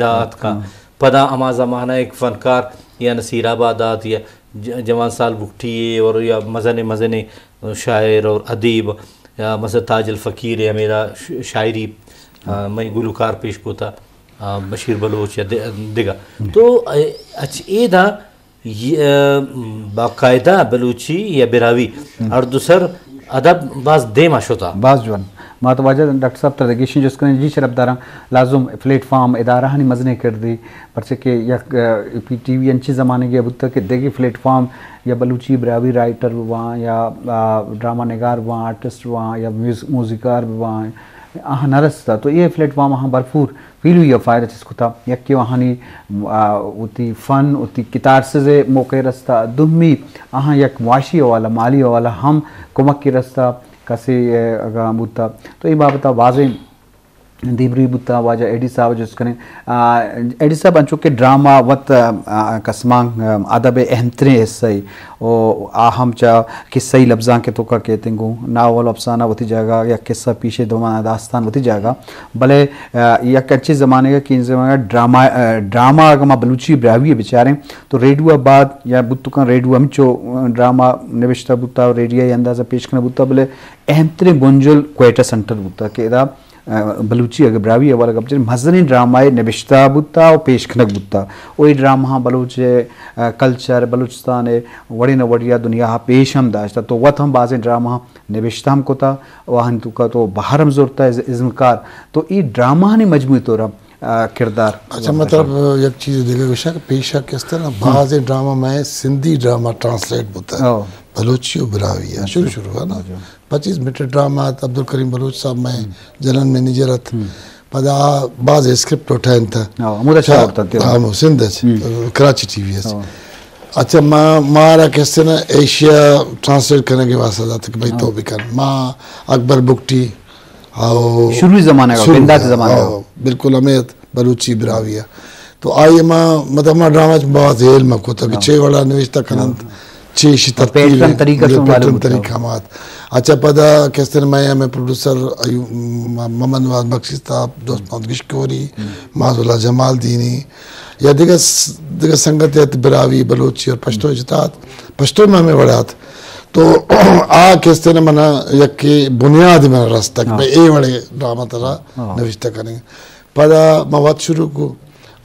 ءَ اتکاں۔ پدا ہما زمانہ ءَ یک فنکار یا نصیر آباد ءَ ات یا ج-، جوان سال بگٹی ءَ اور یا مزنیں مزنیں شاعر اور ادیب یا مثلا تاج الفقیر ءَ ہمیدا ش-، شاعری، آ، مئے گلوکار پیش کتا، آ، بشیر بلوچ یا د-، دگہ۔ تو، اے، اچ-، اے دا یہ، آ، باقاعدہ بلوچی یا براہوئی ہر دو سر ادب باز دیما شتا۔ باز جوان۔ ما تو واجہ ڈاکٹر صاحب ترا گیشیں جست کنیں، جی شرف داراں، لازم پلیٹ فارم ادارہانی مزنیں کردے، پرچہ کہ یک، آ، پی ٹی وی انچیں زمانگے بوتگ کہ دگہ پلیٹ فارم یا بلوچی براہوئی رائٹر بواں یا، آ، ڈرامہ نگار بواں، آرٹسٹ بواں یا میوز-، موسیقار بواں، آہاں نہ رستا۔ تو اے پلیٹ فارم آہاں بھرپور پیلوی ءَ فائدہ چست کتا۔ یکے آہانی، آ، وتی فن، وتی کتارسز ءِ موقع رستا۔ دومی آہاں یک معاشی حوالہ، مالی حوالہ ہم کمک رستا۔ کسے، آ، اگاں بوتا تو اے بابت ءَ بازیں دیمروی بوتا۔ واجہ اے ڈی صاحب ءَ جست کنیں۔ آ، اے ڈی صاحب، انچو کہ ڈرامہ وت، آ، کسماں، آ، ادب ءِ اہم تریں حصہ ءِ، او آ ہم چہ قصہی لبزانک ءِ توکا کیت انت، گوں ناول، افسانہ وتی جاگہ، یا قصہ پیش ءِ دمان داستان وتی جاگہ، بلے، آ، یک انچیں زمانگ ءَ کہ اے زمانگ ءَ ڈرامہ، آ، ڈرامہ اگاں ما بلوچی براہوئی ءَ بچاریں تو ریڈیو ءَ بعد یا بوت کنت ریڈیو ہمچو، آ، ڈرامہ نبشتہ بوتا، ریڈیو ءَ اندازہ پیش کنگ بوتا، بلے اہم تریں بنجل کوئٹہ سینٹر بوتا کہ ادا آ، بلوچی اگہ براہوئی حوالہ گپ جنیں، مزنیں ڈرامہ ءِ نبشتہ بوتا و پیش کنگ بوتا۔ و اے ڈرامہاں بلوچ ءِ، آ، کلچر، بلوچستان ءِ وڑے نہ وڑے ءَ دنیا ءَ پیش ہم داشتا۔ تو وت ہم بازیں ڈرامہاں نبشتہ ہم کتا و آہانی توکا تو بہر ہم زرتا از-، ازمکار۔ تو اے ڈرامہانی مجموعی طور ءَ، آ، کردار اچھا، مطلب، یک چیز دگہ گوشاں کہ پیشا کہ است نا، بازیں ڈرامہ مئے سندھی ڈرامہ ٹرانسلیٹ بوتا۔ او۔ بلوچی و براہوئی ءَ شروع شروع ءَ نا۔ پچیس منٹ ڈرامہ ات، عبدالکریم بلوچ صاحب مئے جنرل منیجر ات۔ پدا آ باز اسکرپٹ اٹھائینت۔ ہاں، ہمودا شروع کرتا تھے۔ ہاں، سندھ اچ، کراچی ٹی وی اچ۔ اچھا، ما، مارا کسے نا ایشیا ٹرانسلیٹ کرنے کے واسطہ داتا کہ بھائی تو بھی کر۔ ما اکبر بگٹی، او شروعی زمانہ کا، شروع بندات کا، زمانہ کا۔ او، بالکل ہمیں بلوچی براہوئی ءَ۔ تو آئی ءَ ما، مطلب، ما ڈرامہ چ باز ہیل ما کتگ کہ چے وڑا نوشتہ کننت، چے ایشی ترتیب پیٹرن طریقہ شما معلوم پیٹرن بوتا۔ طریقہ ہمات۔ اچھا، پدا کستر مئے ہمیں پروڈیوسر ایوب، م-، محمد نواز بخشی صاحب، دوست محمد گشکوری، محمد اللہ جمال دینی، یا دگہ س-، دگہ سنگت ات براہوئی، بلوچی اور پشتو جتا ات، پشتو میں ہمیں وڑات۔ تو آ کستر منا یک بنیاد منا رستگ، میں اے وڑے ڈرامہ ترا نوشتہ کنیں۔ پدا ما وت شروع کو۔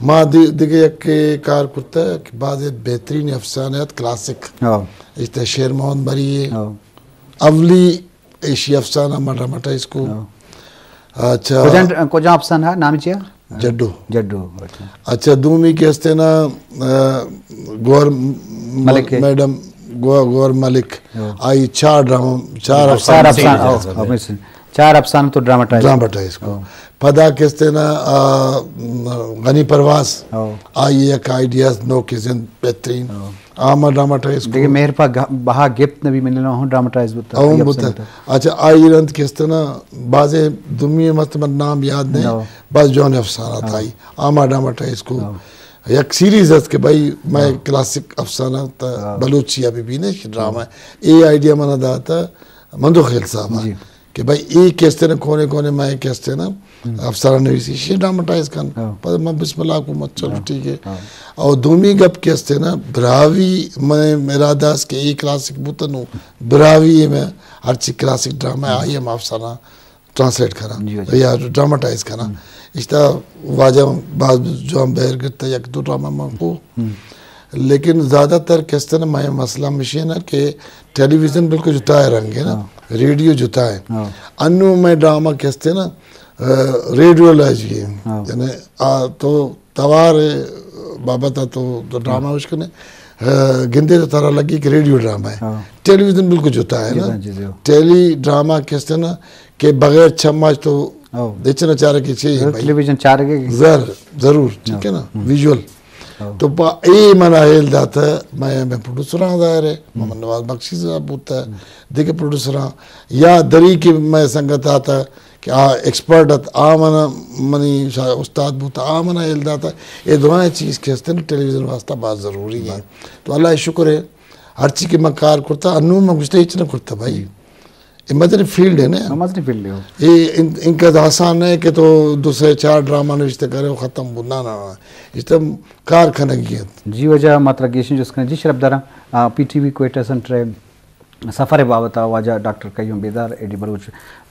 ما دی-، دگہ یک کار کرتہ کہ بازیں بہترین افسانہ ات کلاسک۔ ہاں۔ اشتہ شیر محمد مری ءِ۔ ہاں۔ اولی ایشی افسانہ ما ڈراماٹائز کو۔ ہاں۔ اچھا۔ کجا، کجا افسانہ نام چیا؟ جڈو۔ جڈو، اچھا۔ اچھا، دومی کہ ہستے نا، آ، گور م-، ملک ہے۔ میڈم گو-، گور ملک۔ ہاں۔ آئی چار ڈرامہ، چار افسانہ۔ چار افسانہ، ہاں، ہاں، بس۔ چار افسانہ تو ڈراماٹائز۔ ڈراماٹائز کو۔ ہاں۔ پدا کستینا، آ، غنی پرواز، ہاں۔ آئی یک آئیڈیاز نوکیں زند بہترین۔ ہاں۔ آ ما ڈراماٹائز کو۔ دیکھیں، مہر پا گہ-، بہا گپت نبی منی نو ہوں ڈراماٹائز بوتا۔ ہاں، یہ بوتا۔ افسانہ تھا۔ اچھا، آئی رند کستینا بازیں دومی مست من نام یاد نہیں، ہاں۔ بس جون افسانہ تھا ہاں۔ آئی۔ آ ما ڈراماٹائز کو۔ ہاں۔ یک سیریز است کہ بھائی، میں ہاں۔ کلاسک افسانہ تا ہاں۔ بلوچی ابھی بھی نہیں ڈرامہ۔ ہاں۔ اے آئیڈیا منا داتا مندو خیل صاحب۔ جی۔ کہ بھئی، اے کستے نا کونے کونے، مئے کستے نا افسانہ نویسی، شی ڈراماٹائز کن۔ ہاں۔ پدا من بسم اللہ کو، مت چلو، ہاں۔ ٹھیک ہے۔ ہاں۔ اور دومی گپ کستے نا، براہوئی، مئے ارادہ است کہ اے کلاسک بوتنو، براہوئی میں ہرچی کلاسک ڈرامہ ہے، آئی ہم افسانہ ٹرانسلیٹ کنا۔ جی، جی۔ یا ڈراماٹائز کنا۔ ہم۔ اشتا واجہ باز جوان بہر گرتا، یک دو ڈرامہ من کو۔ ہم۔ لیکن زیادہ تر کستن مئے مسئلہ ہمیشی ہے نا کہ ٹیلی ویژن بالکل جتا ہے رنگ ہے نا، ہاں۔ ریڈیو جتا ہے۔ ہاں۔ انو مئے ڈرامہ کستے نا، آ، ریڈیو لائجی ہے۔ ہاں۔ یعنی، آ، تو توار بابت تو، تو ڈرامہ ہاں۔ اش کنے، آ، گندے تو ترا لگی کہ ریڈیو ڈرامہ ہے۔ ہاں۔ ٹیلی ویژن بالکل جتا ہے نا۔ جتا ہے، جی، جی۔ ٹیلی ڈرامہ کستے نا کہ بغیر چمچ تو ہاں۔ دیچنا چارگے چے ہے بھائی۔ ٹیلی ویژن چارگے۔ زر، ضرور، ٹھیک ہے نا، ہاں۔ ویژول۔ ہاں۔ تو پا اے منا ہیل داتا، میں، میں پروڈیوسراں ظاہر ہے، ہم۔ محمد نواز بخشی صاحب بوتا ہے، ہم۔ دیکھے پروڈیوسراں، یا دری کے میں سنگت آتا کہ آ ایکسپرٹ ات، آ منا منی شا-، استاد بوتا، آ منا ہیل داتا۔ اے درائیں چیز کے ہستن ٹیلی ویژن واسطہ بہت ضروری ہے۔ بات۔ تو اللہ شکر ہے، ہر چی کہ میں کار کرتا، انو میں گشتہ ہچ نہ کرتا بھائی۔ جی۔ اے مزنیں فیلڈ ہے نا۔ ہاں، مزنیں فیلڈ ہے۔ اے ان، انقدر آسان نہیں کہ تو دو سے چار ڈرامہ نوشتہ کرے و ختم بو۔ نہ، نہ، نہ۔ اس طرح کار کنگی ہے۔ جی واجہ، ما ترا گیشیں جست کنیں۔ جی شرپ داراں، آ، پی ٹی وی کوئٹہ سینٹر ءِ سفر ءِ بابت ءَ واجہ ڈاکٹر قیوم بیدار، اے ڈی بلوچ،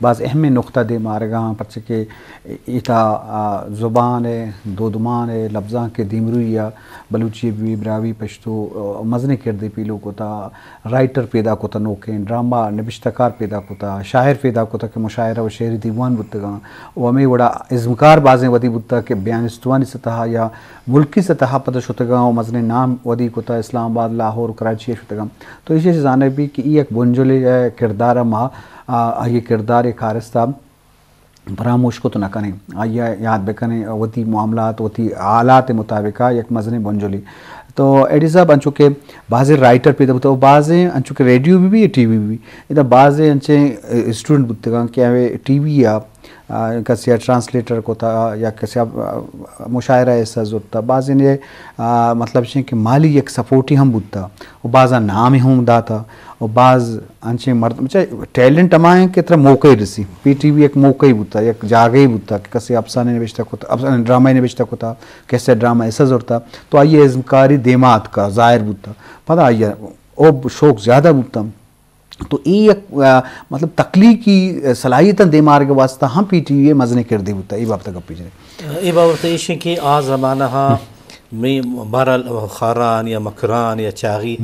باز اہمیں نقطہ دیم ءَ آرگ ءَ آں، پرچہ کہ ایتا، آ، زبان ءِ، دودمان ءِ، لبزانک ءِ دیمروئی ءَ بلوچی بی، براہوئی، پشتو، آ، مزنیں کردے پیلو کتا۔ رائٹر پیدا کتہ نوکیں، ڈرامہ نبشتہ کار پیدا کتہ، شاعر پیدا کتہ کہ مشاعرہ و شعری دیوان بوتگاں و ہمے وڑا ازمکار بازیں ودی بوتہ کہ بیان استمانی سطح ءَ یا ملکی سطح ءَ پد شتگاں و مزنیں نام ودی کتہ، اسلام آباد، لاہور، کراچی ءَ شتگاں۔ تو ایشی ءَ زانگ بی کہ ای یک بنجلے ءِ کردار ءَ ما، آ، آئی ءِ کردار ءِ کارست ءَ پراموش کت نہ کنیں، آئی ءَ یات بکنیں، وتی معاملات، وتی حالات ءِ مطابق ءَ یک مزنیں بنجلے۔ تو ایڈی صاحب، انچو کہ بازیں رائٹر پیدا بوتہ و بازیں، انچو کہ ریڈیو بی بی، ٹی وی بی بی، ادا بازیں انچیں اسٹوڈنٹ بوتگاں کہ ہمے ٹی وی ءَ، آ، کسے ءَ ٹرانسلیٹر کتہ یا کسے ءَ، آ، مشاعرہ ءِ حصہ زرتہ۔ بازیں نے، آ، مطلب چیں کہ مالی یک سپورٹی ہم بوتہ و بازاں نام ہم داتہ۔ و باز انچیں مردم، چہ ٹیلنٹ ہما ہیں کہ ترا موقع رسی۔ پی ٹی وی یک موقع بوتا، یک جاگہ بوتا کہ کسے افسانے نوشتہ کتا، افسانے، ڈرامہ نوشتہ کتا، کسے ڈرامہ ایسا زرتا، تو آئی ازمکاری دیما آتکا، ظاہر بوتا۔ پدا آئی او شوق زیادہ بوتا۔ تو ای یک، آ، مطلب تخلیقی صلاحیتاں دیما آرگ واسطہ ہم پی ٹی وی مزنیں کردے بوتا۔ ای بابت گپ جنے۔ اے بابت ایش انت کہ آ زمانہ ءَ مئے بہرحال خاران یا مکران یا چاغی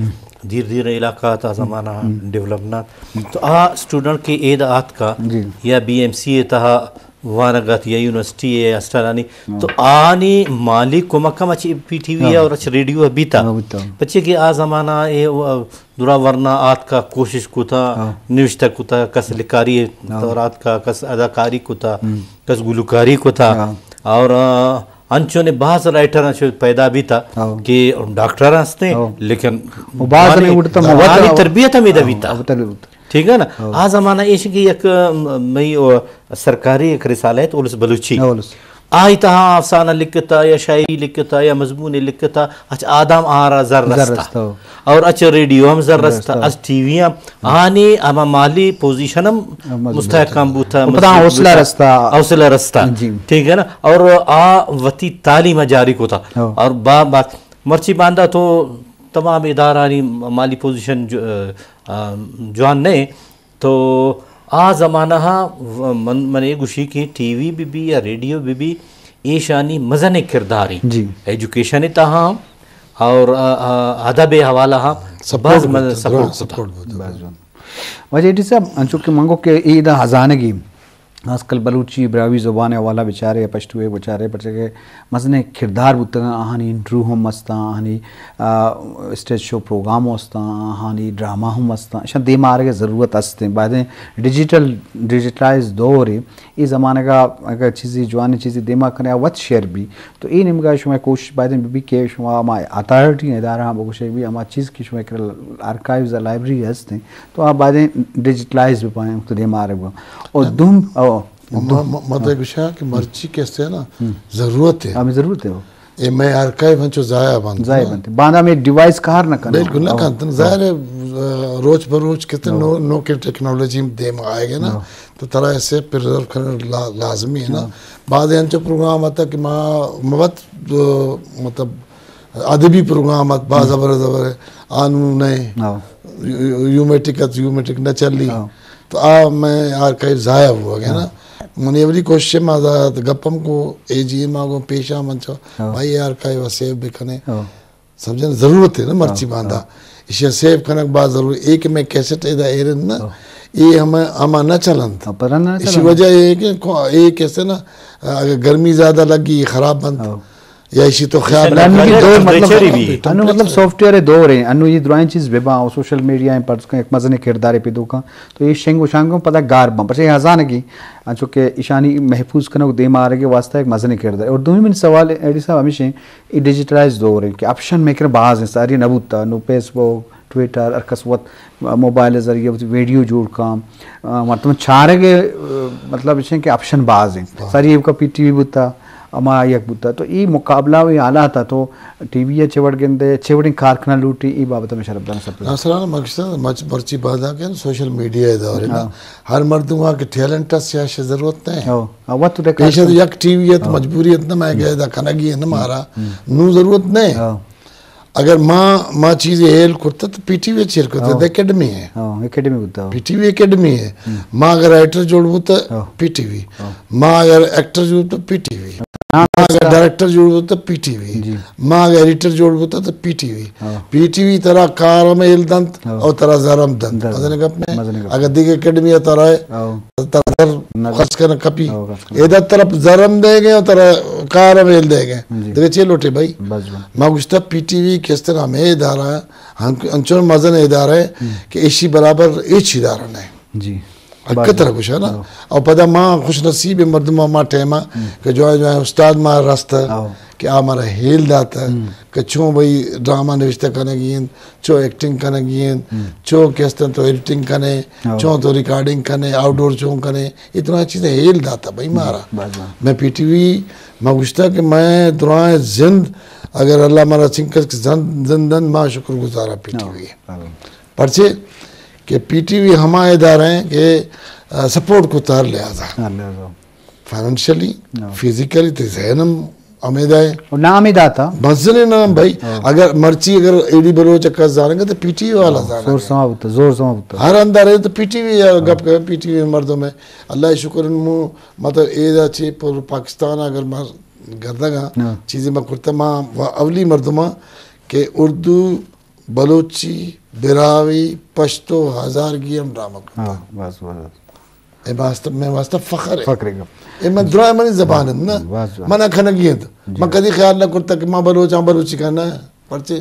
دیر دیر علاقہ ات آ زمانہ ءَ ڈیولپ نہ ات۔ تو آ اسٹوڈنٹ کہ اید آتکا جی۔ یا بی ایم سی ءِ تہا وانگ ات یا یونیورسٹی ءِ ہاسٹلانی، تو آنی مالی کمک ہم اچ پی ٹی وی ءَ اور اچ ریڈیو ءَ بیتا۔ ہاں، بیتا۔ پچے کہ آ زمانہ ءَ اے درا ورنا آتکا، کوشش کتا، ہاں۔ نوشتہ کتا، کس لکھاری طور آتکا، کس اداکاری کتا، کس گلوکاری کتا۔ ہاں۔ اور، آ، انچونے باز رائٹر انچو پیدا بیتا کہ ڈاکٹر ہستیں، لیکن باز مالی، نے اڑتا مالی تربیت ہم ادا بیتا۔ ٹھیک ہے نا؟ آ زمانہ ایش کہ یک، م-، مئی او سرکاری یک رسالہ ہے تو اولس بلوچی۔ آئی تہا افسانہ لکھتا یا شاعری لکھتا یا مضمون لکھتا، اچ آدم آرا زر زر رستا۔ رستا۔ اور اچ ریڈیو ہم زر رستا، رستا۔ اچ ٹی وی ہم۔ آنی ہما مالی پوزیشن ہم مضبوط مستحکم بوتا، پدا مضبوط حوصلہ بوتا۔ رستا۔ حوصلہ رستا۔ جی۔ ٹھیک ہے نا؟ اور آ وتی تعلیم جاری کوتا۔ ہاں۔ اور با، با، مرچی باندا تو تمام ادارانی مالی پوزیشن جو، آ، جوان نہیں۔ تو آ زمانہ ہا و-، من، من اے گوشی کہ ٹی وی بی بی یا ریڈیو بی بی، ایشانی مزن کرداریں۔ جی۔ ایجوکیشن تہا اور، آ، آ، ادب حوالہ ہا سپورٹ باز مزن بوتا، سپورٹ درا بوتا۔ سپورٹ بوتا۔ باز جوان۔ واجہ ایڈی صاحب، انچو کہ منگو کہ اے دا ہزانگی، آج کل بلوچی براہوئی زبان حوالہ بچارے یا پشتو بچارے، پرچہ کہ مزنیں کردار بوتگاں، آہانی انٹرویو ہم استاں، آہانی، آ، اسٹیج شو پروگرام ہم استاں، آہانی ڈرامہ ہم استاں۔ اشاں دیما آرگ ءِ ضرورت است۔ بایدیں ڈیجیٹل، ڈیجیٹلائز دور اے، اے زمانگ ءَ اگر چیزے جوانیں چیزے دیما کنے آ وت شیئر بی، تو اے نیمگا شما کوشش بایدیں بی بی کہ شما ہما اتھارٹی ادارہ ہم بگوشے بی، ہما چیز کہ شما کرا آرکائیوز ءُ لائبریری ہستیں، تو آ بایدیں ڈیجیٹلائز بہ پائیں، تو دیما آرگ بہ۔ اور دوم، او، ما، ما، ما تئی گوشاں کہ مرچی کسے نا ضرورت ہے۔ ہمیں ضرورت ہے۔ اے مئے آرکائیو ہنچو ضائع بنت۔ ضائع بنت۔ باندا ہمیں ڈیوائس کار نہ کنت۔ بالکل نہ کنت۔ ظاہر ہے، روچ بہ روچ کسے نو، نوکیں ٹیکنالوجی دیم آئے گے نا، تو ترا اسے پرزرو کرنا لا-، لازمی ہے نا۔ بعض انچو پروگرام آتا کہ ما مبت، مطلب، ادبی پروگرام ات، باز زبر زبر آنو نئے۔ یو-، یومیٹک ات، یومیٹک نہ چلی۔ تو آ مئے آرکائیو ضائع ہوا گیا نا۔ من ایوری کوشش ما زیادہ گپم کو، اے جی ما کو پیشا من چو، بھائی آرکائیو سیو بکنے۔ سمجھے نا، ضرورت ہے نا مرچی باندا۔ ایشی سیو کنگ باز ضروری۔ اے کہ مئے کیسٹ ادا ایرن نا، اے ہم، ہما نہ چلنت۔ ایشی وجہ اے کہ کو-، اے کیسے نا، اگر گرمی زیادہ لگی، خراب بنت۔ یا ایشی تو خیال انو یہ دور مطلب، انو مطلب سافٹ ویئر دور ہیں، انو یہ درائیں چیز ویبا اور سوشل میڈیا ہیں، پر یک مزن کردار پیدو کا، تو یہ شنگ و شانگوں پدا گار بن، پر یہ ہزانگی، انچو کہ ایشانی محفوظ کنگ و دیما آرگ واسطہ یک مزن کردار۔ اور دومی من سوال ایڈی صاحب ہمیش ہیں، یہ ڈیجیٹلائز دور ہیں کہ آپشن میکر باز ہیں، ساری نبوتا، نو فیس بک، ٹویٹر، ہر کس وت موبائل ذریعہ وت ویڈیو جوڑ کام، آ، مردم چارگ، آ، مطلب اش ہیں کہ آپشن باز ہیں۔ ساری ایوکا پی ٹی وی بوتا، ہما یک بوتا۔ تو ای مقابلہ و ای حالات تو ٹی وی ء چے وڑ گندے، چے وڑیں کار کنگ لوٹی، ای بابت میں شرف دان سب۔ ناصر خان، مقصد مچ-، مرچی باندا کہ سوشل میڈیا ء دور ہے نا۔ ہاں۔ ہر مردم آ کہ ٹیلنٹ اس، یا شے ضرورت نہیں۔ ہاں۔ ہاں، وقت تے کار پیش کن۔ یک ٹی وی ات، ہاں۔ مجبوری ات نا، میں ہم۔ گئے دا کنگی ہے نا ہم۔ مارا۔ ہم۔ نو ضرورت نہیں۔ ہاں۔ اگر ما، ما چیزے ہیل کرتا تو پی ٹی وی چیر کرتا، ہاں۔ دا اکیڈمی ہے۔ ہاں، اکیڈمی بوتا۔ پی ٹی وی اکیڈمی ہے۔ ہم۔ ما اگر رائٹر جوڑ بوتا، ہاں۔ پی ٹی وی۔ ہاں۔ ما اگر ایکٹر جوڑ تو پی ٹی وی۔ ہاں، ما اگر اچھا۔ ڈائریکٹر جوڑ بوتا تو پی ٹی وی۔ جی۔ ما اگر ایڈیٹر جوڑ بوتا تو پی ٹی وی۔ ہاں۔ پی ٹی وی ترا کار ہم ہیل دنت ہاں۔ اور ترا زر ہم دنت۔ دنت۔ مزن گپ نے؟ مزن گپ۔ اگر دیگه اکیڈمی ترا ہے، ہاں۔ ترا زر نہ۔ خرچ کرنا کپی۔ ہاں، خرچ کرنا۔ ادا طرف زر ہم دے گئے اور ترا کار ہم ہیل دے گئے۔ جی۔ دیگه چے لوٹے بھائی؟ بس، بس۔ ما گوشتا پی ٹی وی کس طرح ہمیں ادارہ ہے، ہم انچو مزن ادارہ ہے ہم۔ کہ ایشی برابر ایچ ادارہ نہیں۔ جی۔ حقیقت را گوشاں نا۔ ہاں۔ اور پدا ما خوش نصیب مردم ما ٹائم ہم۔ کہ جوائے جوائے استاد ما رست ہاں۔ کہ آ مارا ہیل داتا ہم۔ کہ چون بھئی ڈرامہ نوشتہ کنگی انت، چون ایکٹنگ کنگی انت، ہم۔ چون کہ استن تو ایڈیٹنگ کنے، ہاں۔ چون تو ریکارڈنگ کنے، آؤٹ ڈور چون کنے، اتنا چیز ہیل داتا بھئی مارا۔ بس، بس۔ میں پی ٹی وی، ما گوشتا کہ میں درائیں زند، اگر اللہ مارا چنکس زند، زندن، ما شکر گزارا پی ٹی وی۔ ہاں، ہاں۔ پرچے کہ پی ٹی وی ہما ادارہ ہیں کہ، آ، سپورٹ کو ہر لحاظ۔ ہر لحاظ۔ فنانشلی، ہاں۔ فزیکلی، تے ذہن ہم امیدا ہے۔ اور نام ہی داتا۔ مزن نام بھائی، ہاں۔ اگر مرچی اگر اے ڈی بلوچ کا زانگا تو پی ٹی وی والا ہاں، زانگا۔ زور سما بوتا، زور سما بوتا۔ ہر اندر ہے تو پی ٹی وی یا ہاں۔ گپ کہ پی ٹی وی مردم ہے۔ اللہ شکر مو، مطلب اے دا چی پر پاکستان اگر ما گردگا ہاں۔ چیزیں ما کرتا ما و اولی مردم ہاں کہ اردو بلوچی، براہوئی، پشتو، ہزارگی ہم ڈرامہ کرتا۔ ہاں، بس، بس۔ اے واسطہ، میں واسطہ فخر ہے۔ فخر ہے۔ اے من درائے منی زبان ہے نا۔ بس، بس۔ من کھنگی ہے۔ جی۔ من کدی خیال نہ کرتا کہ ما بلوچ ہاں، بلوچی کھنا ہے۔ پرچے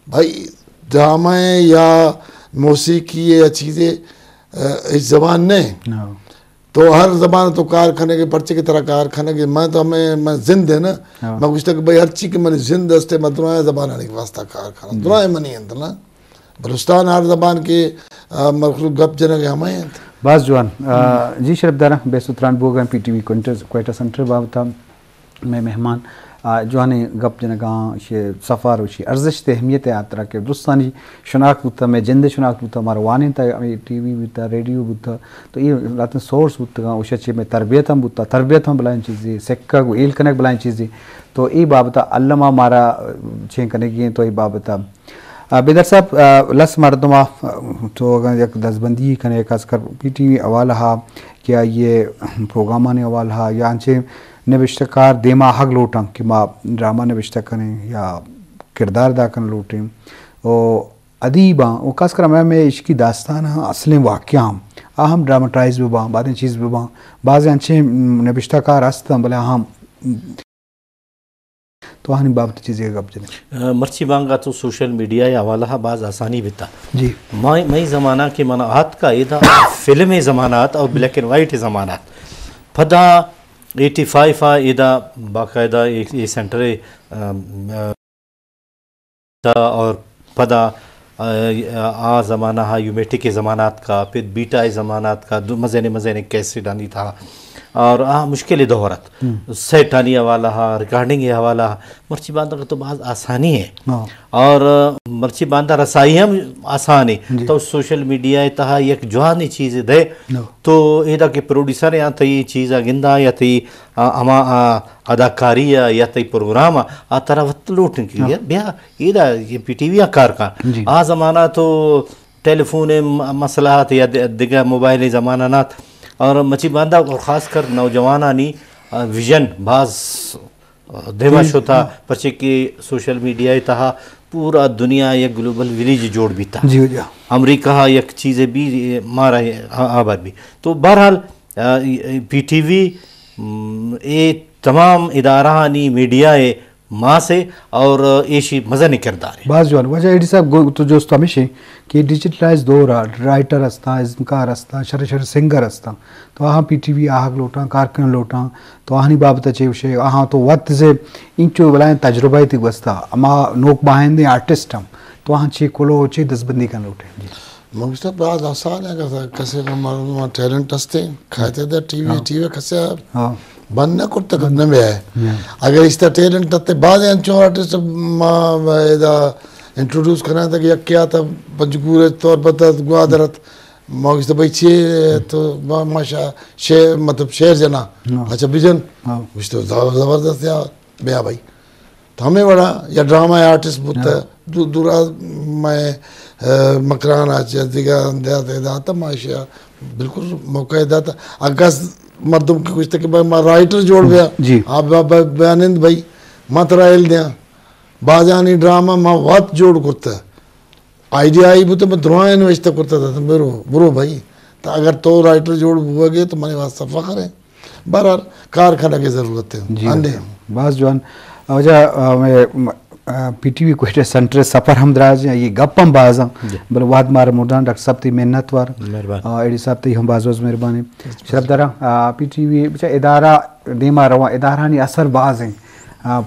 بھائی ڈرامہ ہے یا موسیقی ہے یا چیزیں، اے، اس زبان نہیں۔ ہاں۔ تو ہر زبان تو کار کھنے کے، پرچے کی طرح کار کھنے کے، میں تو ہمیں، میں زند ہے نا، ہاں۔ میں گوشتا کہ بھائی ہر چی کہ منی زند استے، میں درائیں زبان آنے کے واسطہ کار کھنا۔ جی۔ درائیں منی انت نا۔ بلوچستان ہر زبان کے، آ، مخلوق گپ جنگ ہمیں انت۔ باز جوان۔ آ، جی شرف دارا، بیست و تران بوگا پی ٹی وی کوئٹہ، کوئٹہ سینٹر بابتا۔ مئے مہمان، آ، جوانیں گپ جنگاں، شے سفر و شے ارزشت اہمیت ء ہاترا کہ درستانی شناخت بوتا، مئے جند ء شناخت بوتا، مارا وانینتا، ٹی وی بوتا، ریڈیو بوتا، تو اے لہتیں سورس بوتگاں، اوشا چہ مئے تربیت ہم بوتا، تربیت ہم بلائیں چیزے، سکگ و ہیل کنگ بلائیں چیزے۔ تو اے بابتا الما مارا چین کنگی ایں، تو اے بابتا آ، بیدار صاحب، آ، لس مردم آ، تو اگاں یک دزبندی کنے، خاص کر پی ٹی وی حوالہ ہا کہ آئی ء پروگرامانی حوالہ ہا یا انچیں نبشتہ کار دیما آہگ لوٹاں کہ ما ڈرامہ نبشتہ کنیں یا کردار ادا کن لوٹیں، او ادیباں، او خاص کر ہمیں، ہمیں عشقی داستان ہاں، اصلیں واقعہ ہاں، آ ہم ڈرامٹائز بباں، بعدیں چیز بباں، بعض انچیں نبشتہ کار ہستاں، بلے آ ہم تو آہانی بابت چیزے گپ جنیں۔ آ، مرچی بانگا تو سوشل میڈیا ء حوالہ باز آسانی بیتا۔ جی۔ مئی، مئی زمانہ کہ من آتکا ایدا فلم ء زمانہ آت اور بلیک اینڈ وائٹ ء زمانہ آت۔ پدا ایٹی فائیو آ ایدا باقاعدہ اے، اے سینٹر ء، آ، آ، اور پدا، آ، آ زمانہ ہا یومیٹک ء زمانہ آتکا، پد بیٹا ء زمانہ آتکا، دو مزین مزین کیسٹ آنی تھا۔ اور آ مشکل دور ات۔ ہم۔ سیٹ آنی حوالہ ہا، ریکارڈنگ ء حوالہ ہا، مرچی باندا کہ تو باز آسانی ہے۔ ہاں۔ اور، آ، مرچی باندا رسائی ہم آسان ہے۔ جی۔ تو سوشل میڈیا ء تہا یک جوانی چیز دے، ہاں۔ تو ایدا کہ پروڈیوسر یا تئی چیز گندا یا تئی، آ، ہما، آ، اداکاری یا، یا تئی پروگرام آ، آ ترا وت لوٹن کی ہاں۔ بیا، بیا، ایدا یہ پی ٹی وی آ کار کن۔ جی۔ آ زمانہ تو ٹیلی فون ء م-، مسئلہ آت یا د-، دگہ موبائل زمانہ نات۔ اور مچی باندا اور خاص کر نوجوانانی، آ، ویژن باز دیما جی۔ شتا، ہاں۔ پرچے کہ سوشل میڈیا ء تہا پورا دنیا یک گلوبل ویلیج جوڑ بیتا۔ جی، جی۔ امریکہ یک چیز بھی مارا آ-، آباد بھی۔ تو بہرحال، آ، پی ٹی وی، م، اے تمام ادارہانی میڈیا ء ماس ء اور ایشی مزن کردار ہے۔ باز جوان۔ واجہ اے ڈی صاحب، گو-، تو جوست ہمیش ہے کہ ڈیجیٹلائز دور آ، رائٹر ہستاں، ازمکار ہستاں، شر شر سنگر ہستاں، تو آہاں پی ٹی وی آہگ لوٹاں، کارکن لوٹاں، تو آہانی بابت چے گوشے، آہاں تو وت سے انچو بلائیں تجربہ تی گوستا، اما نوک باہندیں آرٹسٹ ہم، تو آہاں چے کلو، چے دزبندی کن لوٹے؟ جی۔ مقصد باز آسان ہے، اگر کسے کو مردم ٹیلنٹ ہستے، کھاتے دے ٹی وی، ہاں۔ ٹی وی کسے ہاں۔ بند نہ کرتگ، نہ بیا۔ اگر اشتا ٹیلنٹ ات، باز انچو آرٹسٹ ما ادا انٹروڈیوس کناں تک، یکے آتا پنجگور ات، تربت ات، گوادر ات، ما گوشت بھائی چے تو ما، ما شا-، شعر، مطلب شعر جنا۔ اچھا بجن۔ گوشت زبردست یار، بیا بھائی۔ تو ہمے وڑا یا ڈرامہ آرٹسٹ بوتا، دو-، دورا میں، آ، مکران آ چہ دیگا اندیا تے داتا، ما اشیا بالکل موقع داتا۔ اگس مردم کہ گوشتا کہ بھائی ما رائٹر جوڑ بیا، آ ب-، ب-، بیانند بھائی، ما ترا ہیل دیاں۔ بازانی ڈرامہ ما وت جوڑ کرتا۔ آئیڈیا آئی بوتا، ما درائیں نوشتہ کرتا داتا، برو، برو بھائی۔ تو اگر تو رائٹر جوڑ بوگے تو منی واسطہ فخر ہے۔ بہرحال، کار کنگ ءِ ضرورت ہے۔ جی، ہندے۔ باز جوان۔ واجہ، آ، میں، م-، آ، پی ٹی وی کوئٹہ سینٹر سفر ہم دراج ہیں، یہ گپ ہم باز ہیں۔ بلے وہد مارا مردان، ڈاکٹر صاحب تئی منت وار۔ مہربان۔ آ، ایڈی صاحب تئی ہم باز باز مہربانی۔ شرف دارا، آ، پی ٹی وی بچا ادارہ دیما رواں، ادارہانی اثر باز ہیں۔ آ،